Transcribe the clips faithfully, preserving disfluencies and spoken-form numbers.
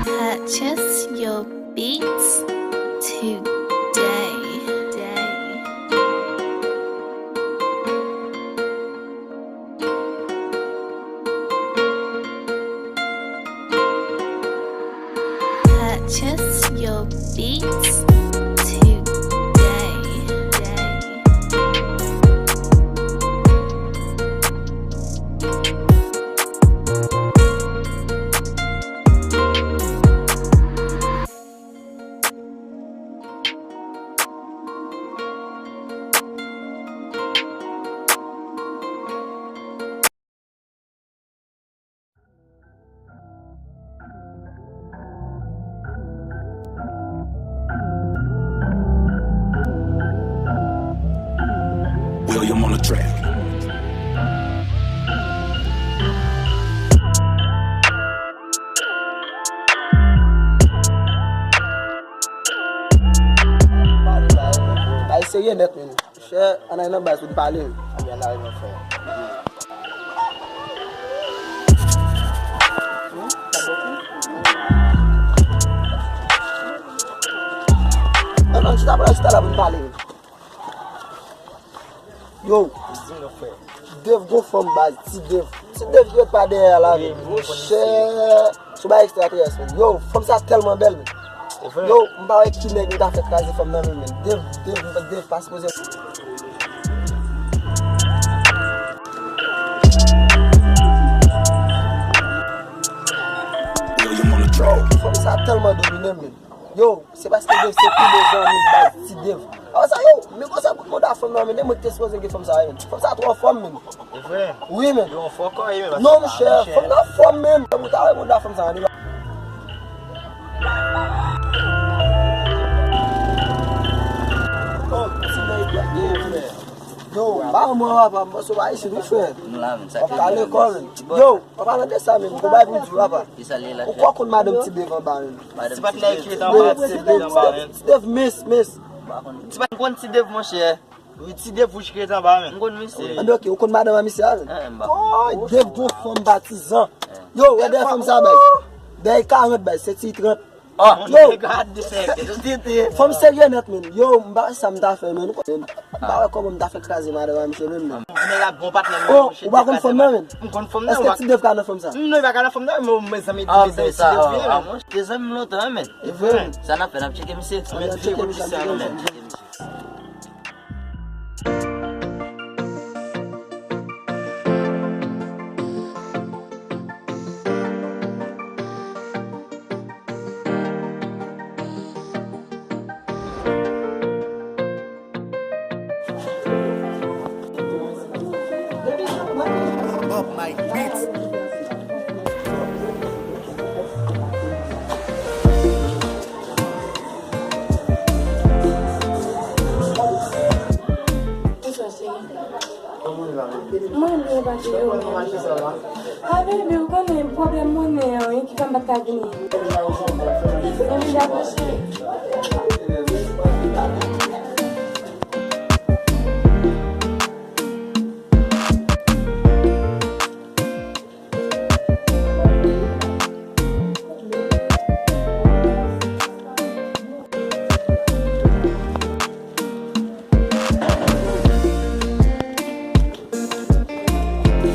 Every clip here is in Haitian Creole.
Purchase your beats today. Purchase your beats today. William on the track. Ay serye nèt, men. Chè, ann al nan baz pou n pale. Ann al nan frè. Non, non, chita, chita la pou n pale. Yo, Dev gon fanm baz, ti Dev. Ti Dev ki ret pa dèyè a la, men. Monchè, sou bay ekstraterès, men. Yo, fanm sa tèlman bèl, men. Yo, m pa wè ki nèg m ta fè kraze fanm nan men, men. Dev, Dev, Dev pa sipoze. Yo, fanm sa tèlman domine m, men. Yo, se paske Dev se pi bon zanmi m, baz, ti Dev. Apre sa, yo, men konsa pou manda fanm nan, men, de mwen ki te sipoze gen fanm sa, men. Fanm sa twò fò, men. E vre? Wi, men. Yo, fò kò, e, men. Non, monchè, fanm nan fò, men. Ou ta wè manda fanm sa, men. Oh, ti nèg, e, frè. Yo, ba mwen, papa, m panse w pa isit, wi, frè. M la, men, sa k ap pale, men. Yo, an palan de sa, men, m gon bagay pou m di w, papa. Ou kwè w konn madanm ti Dev anba, men? Ti patnè ki ret anba, ti Dev anba, men. Ti Dev, miss, miss. Ti pa konn ti Dev, monchè. Wi, ti Dev wouj ki ret anba, men. M konn misye. Anben, ok, ou konn madanm a misye a, men? Kòy, Dev gon fanm patizan. Yo, wè dèyè fanm sa, baz. Dèyè karant, baz, senti trant. Oh, yo, gade sa, tete. Fanm serye nèt, men. Yo, m pa wè sa m ta fè, men. M pa wè kòman m ta fè kraze madanm a misye menm, men. Nèg la bon patnè, men. Oh, ou pa konn fanm nan, men? M konn fanm nan. Èske ti Dev ka nan fanm sa? Non, li pa ka nan fanm nan, men mezanmi, mezanmi, ti Dev vini, men. Te zanmi m lontan, men. E vre? Sa n ap fè, n ap tcheke misye. Ann tcheke misye, ann tcheke misye. Bob Mike Beats. Mwen byen pase yo menm. A, baby, ou konnen pwoblèm monnen an wi ki fè m pa t ka vini. Baby, dakò, cheri.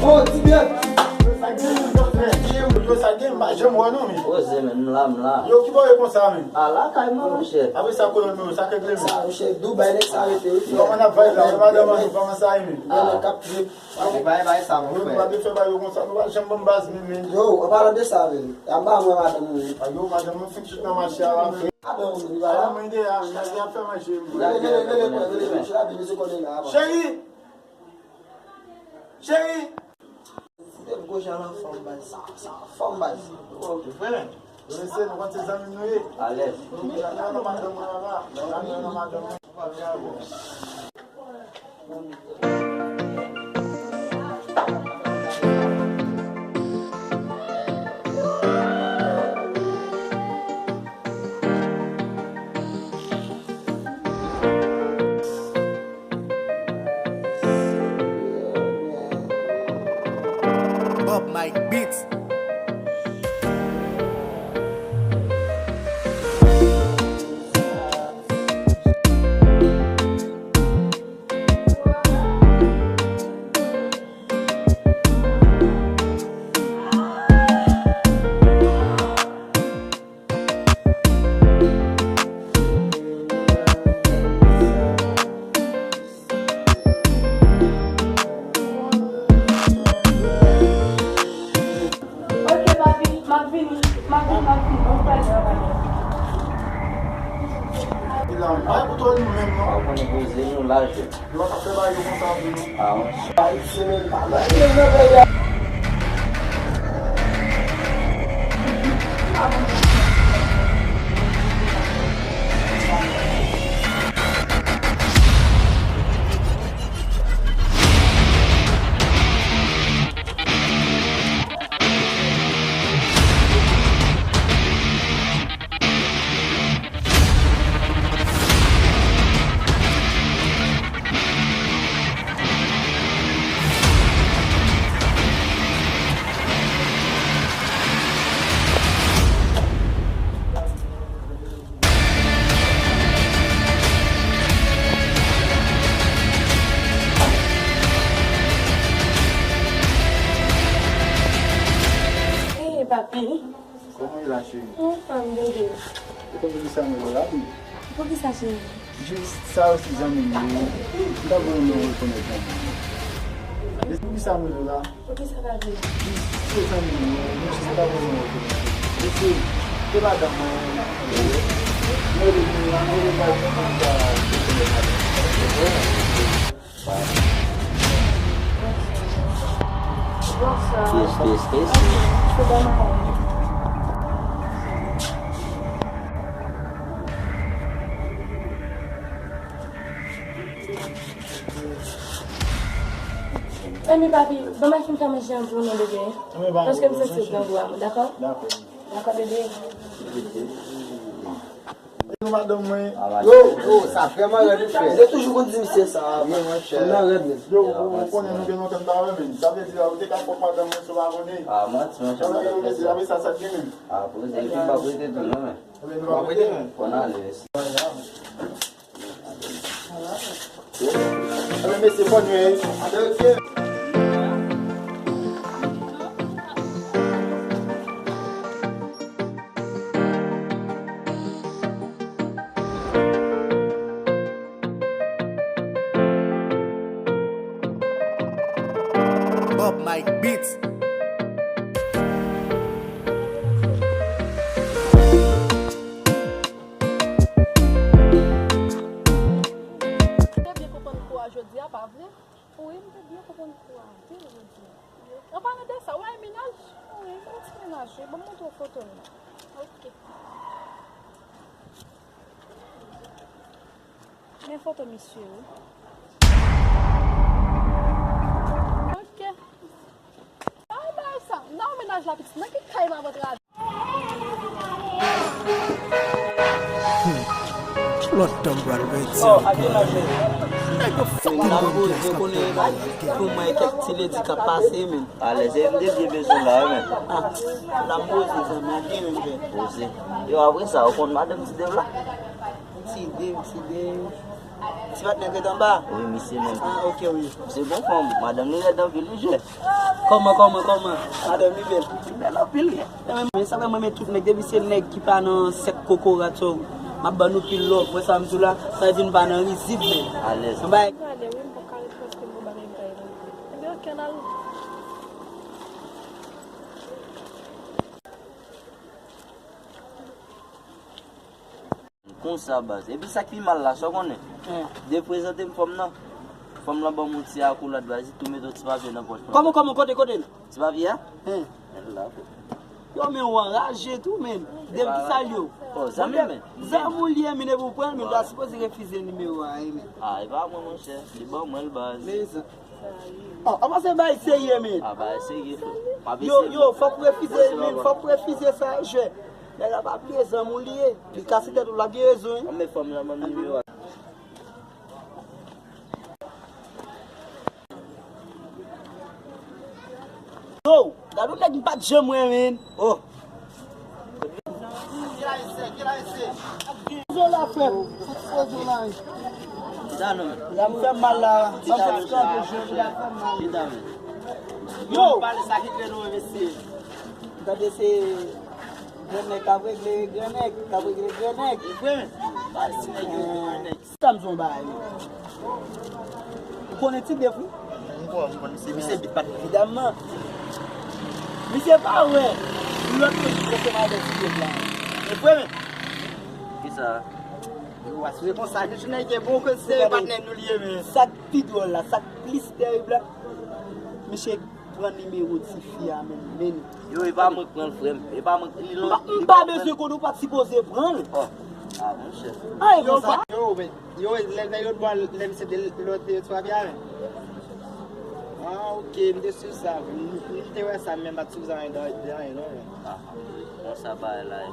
Oh, ti bèt! Yo, sa gen, m pa janm wè non, men. Poze, men, m la, m la. Yo, ki bò yo konsa, men? A, lakay mwen, monchè. Apre sa, kolòn mwen, sa k regle, men? Sa, monchè, Dubai, nèg sa rete, wi. Kòman n ap vibe la? Wè madanm an, kòman sa ye, men? Gen nèg k ap trip. Ou pa bay sa non, frè. Ou pa te fè bagay yo konsa, nou pa janm ban m baz menm, men. Yo, an palan de sa, men, y ap ba mwen madanm ou, wi. A yo, madanm mwen fin chita nan mache a la. Madanm ou, wi, ba la. Mwen ide a, nèg la ap fè manje. Rele, rele, rele, rele, rele, chita byen, se konnen la, avan. Cheri! Cheri! Dev gwo jan nan fanm baz, sa, sa, fanm baz. Ou frè, men. Yo, mesye, nou konn se zanmi nou ye. Alèz. Madanm mwen la, madanm mwen la. Poze nou la, jèn. Yo pa fè bagay yo konsa vre non. Ah, wi. Ayisyen menm pa bay menm nan peyi a. Hey, papi. Kòman w ye la, cheri? Anfòm, bebe. Ou konn poukisa mwen rele w la, wi? Poukisa, cheri? Jis sa yo se zanmi m ye. M ta vle w rekonèt zanmi m. E poukisa mwen rele w la? Poukisa, papi? Jis se zanmi m ye. Mwen jis ta vle w rekonèt. Mesye, se madanm mwen. Mwen rele, mwen rele madanm mwen. Yes, yes, yes. Anmwe, papi, ban m al fin fè manje an pou nou, bebe. Paske m santi grangou a mwen, dakò? Dakò. Dakò, bebe. Yo, madanm mwen. Yo, yo, sa vrèman rèd, wi, frè. Yo toujou konn di misye sa, wi, monchè. Nan rèd, men. Yo, ou konnen nou gen lontan n pa wè, men. Sa vle di, ou te ka fòk madanm mwen sou abòne. Ah, manti, monchè. Sa vle di, sa, sa gen, men. Ah, poze, epi m p ap rete tou, non, men. Ebyen, nou p ap rete, men. Konn ale, mesye. Ebyen, mesye, bòn nwit. Bob Mike Beats. Te byen konprann kou a jodi a, pa vre? Wi, m te byen konprann kou a anpil jodi a. An palan de sa, w ay mennaj? Wi, m gen yon ti mennaj, wi. Ban m montre w foto m nan. Ok. Men foto misye, wi. Ok. Ay, bay sa. Nan yon mennaj la, pitit. Nan ki kay m ap antre avè? Lòt tan m pral redi ankò. Nèg yo fucking bon. Pou mwen, kèk ti ledi k ap pase, men. Alèz, e m te byen bezwen la, men. Ah, la m poze, zanmi, a gen menm, men. Poze. Yo, apre sa, ou konn madanm Ti Dev la? Ti Dev, Ti Dev. Ti patnè k ret anba? Wi, misye menm. Ah, ok, wi. Se bon fanm, madanm li rèd anpil, wi, jè. Kòman, kòman, kòman? Madanm li bèl. Li bèl anpil, wi. Men, men sa fè mwen renmen tout nèg, depi se nèg ki pa nan sèk kokorat yo, m ap ban nou pil love, wè sa m di w la, sa vin pa nan rizib, men. Alèz. Yon bagay. M prale, wi, m poko ka ret paske m gon bagay m ta regle. Ebyen, ok, ann al. Konsa, baz. Epi sa k pi mal la, sa w konnen? Deprezante m fanm nan. Fanm lan ban m yon ti akolad, baz, li tou mete yon ti papye nan pòch mwen. Kòman, kòman, kote, kote l? Ti papye a? Hein. Men la, frè. Yo, men w anraje tou, men. Depi ki sa l ye? Oh, zanmi m, men. Zanmi w li ye, men depi w pran l, men w ta sipoze refize nimewo a, wi, men. Ah, e pa mwen, monchè. Li ban mwen l, baz. Men sa. Oh, an panse bagay serye, men. Ah, bagay serye, frè. M ap eseye. Yo, yo, fòk w refize, men, fòk w refize sa, jwè. Nèg la pa bliye zanmi w li ye. Li kase tèt ou, l ap gen rezon, wi. An, men fanm nan ban m nimewo a. Yo, gade yon nèg m pa t janm wè, men. Oh. Zola, frè m. Zola. Chita non, men. Sa m fè mal la. Sa m fè mal. Chita, men. Yo. Pale sa ki kreye nou, mesye. Gade se Gran nèg k ap regle gran nèg, k ap regle gran nèg. Li vre, men. Pale si nèg yo, gran nèg. Sa m di w yon bagay, men. Ou konnen Ti Dev, wi? M konnen, m konnen. Se misye bit pa t. Evidamman. Misye pa wè lòt moun ki ansanm avèk Ti Dev la. Ou vre, men. Kisa? Yo, asire konsa, Jojo nèg e bon ke se patnè nou li ye, men. Sa k pi dwòl la, sa k plis tèrib la, misye pran nimewo tifi a, men, men. Yo, e pa mwen k pran l, frè m. E pa mwen k, li lòt. M pa bezwen konnen, ou pa t sipoze pran l. Oh. Ah, monchè. Ay, yo, konsa. Yo, men, yo, lè, lè lòt bò, lè misye de lòt, yo twa byen. Ah, ok, m te swiv sa. M, m te wè sa, men m pa t swiv sa anyen, anyen, non. Ah, konsa bagay la ye.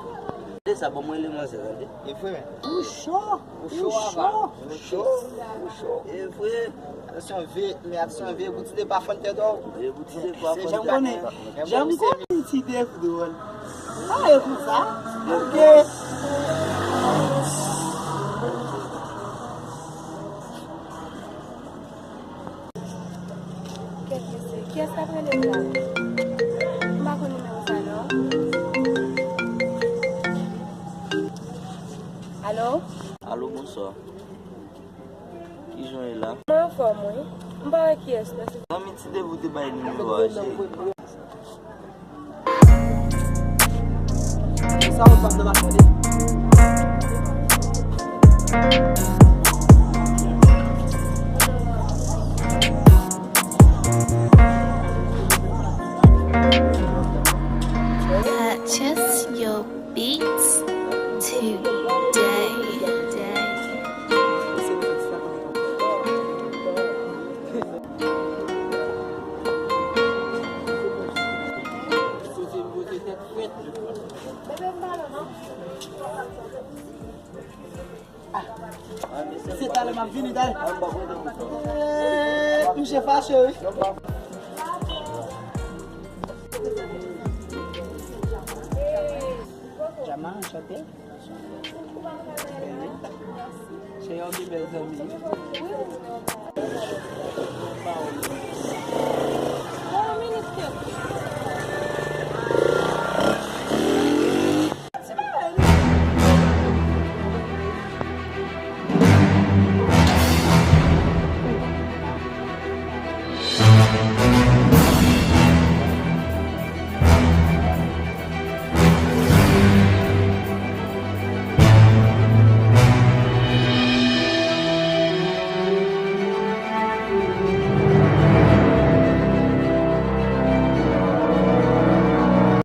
Tande sa, ban mwen eleman sa, tande. E frè. Ou cho, ou cho, papa. Ou cho, ou cho. E frè. Atansyon, vye, men atansyon, vye bouti de pa fann tèt ou. Vye bouti de pa fann tèt ou. Se jan m konnen, jan m konnen ti Dave dwòl. Ah, e konsa? Ok. Kèt mesye, kiyès k ap rele m la? M pa konn nimewo sa non. Alo? Alo, bonswa. Kijan w ye la? Mwen anfòm, wi. M pa wè kiyès non. Zanmi, ti Dave ou te bay nimewo a, cheri. Sa ou pa nan machande? Purchase your beats today. Se talè m ap vini, talè. Eh, misye fache, wi. Djama, anchante. Se yon pi bèl zanmi.